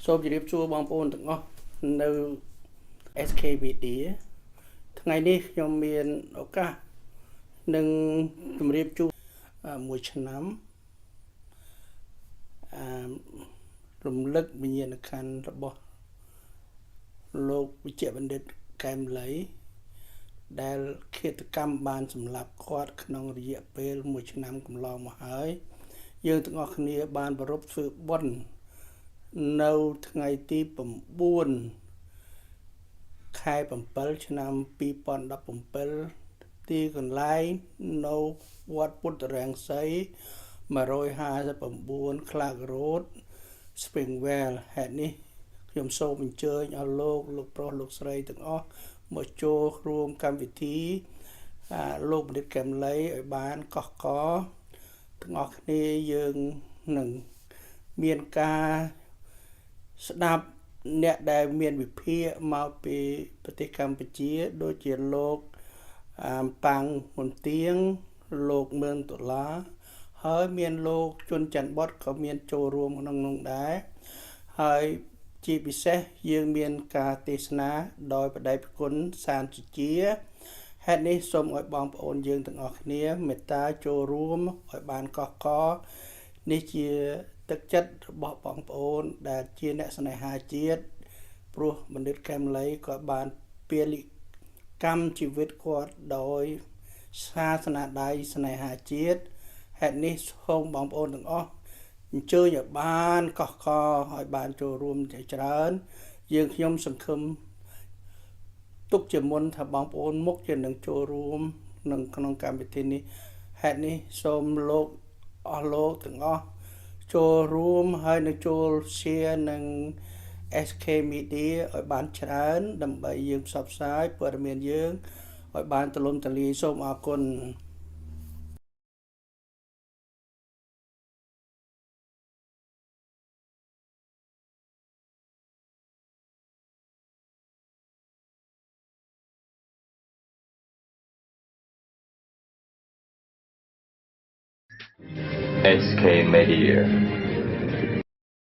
សូមជម្រាបសួរបងប្អូនទាំងអស់នៅ SK Media ថ្ងៃនេះខ្ញុំមានឱកាសនឹងជម្រាបជូនមួយឆ្នាំអឺរំលឹកវិញ្ញាណក្ខន្ធរបស់លោកវិជ្ជបណ្ឌិតកែមលីដែលឃាតកម្មបានសម្លាប់គាត់ក្នុងរយៈពេល1ឆ្នាំកន្លងមកហើយយើងទាំងអស់គ្នាបានប្រារព្ធធ្វើបុណ្យនៅថ្ងៃទី9ខែ7ឆ្នាំ2017ទីកន្លែងនៅវត្តពុទ្ធរាំងសី159 Clark Road Springvale ហេតុនេះខ្ញុំសូមអញ្ជើញអស់លោកលោកប្រុសលោកស្រីទាំងអស់មកចូលរួមកម្មវិធីលោកបណ្ឌិតកែមលីឲ្យបានកោះកទាំងអស់គ្នាយើងនឹងមានការស្ដាប់អ្នកដែលមានវិភាគមកពីប្រទេសកម្ពុជាដូចជាលោកប៉ាងមុនទៀងលោកមឿងដុល្លារហើយមានលោកជុនច័ន្ទបុតក៏មានចូលរួមក្នុងនោះដែរហើយជាពិសេសយើងមានការទេសនាដោយបដិគុណសានសុជាហេតុនេះសូមឲ្យបងប្អូនយើងទាំងអស់គ្នាមេត្តាចូលរួមឲ្យបានកោះកនេះជាទឹកចិត្តរបស់បងប្អូនដែលជាអ្នកស្នេហាជាតិព្រោះបណ្ឌិតកែមលីក៏បានពលិកម្មជីវិតគាត់ដោយសាសនាដៃស្នេហាជាតិហេតុនេះសូមបងប្អូនទាំងអស់អញ្ជើញឲ្យបានកោះកឲ្យបានចូលរួមច្រើនយើងខ្ញុំសង្ឃឹមទុកជាមុនថាបងប្អូនមុខជានឹងចូលរួមនឹងក្នុងកម្មវិធីនេះហេតុនេះសូមលោកអស់លោកទាំងអស់ចូលរួមហើយនឹងចូល share នឹង SK Media ឲ្យបានច្រើនដើម្បីយើងផ្សព្វផ្សាយព័ត៌មានយើងឲ្យបានទូលំទូលាយសូមអរគុណ SK Media.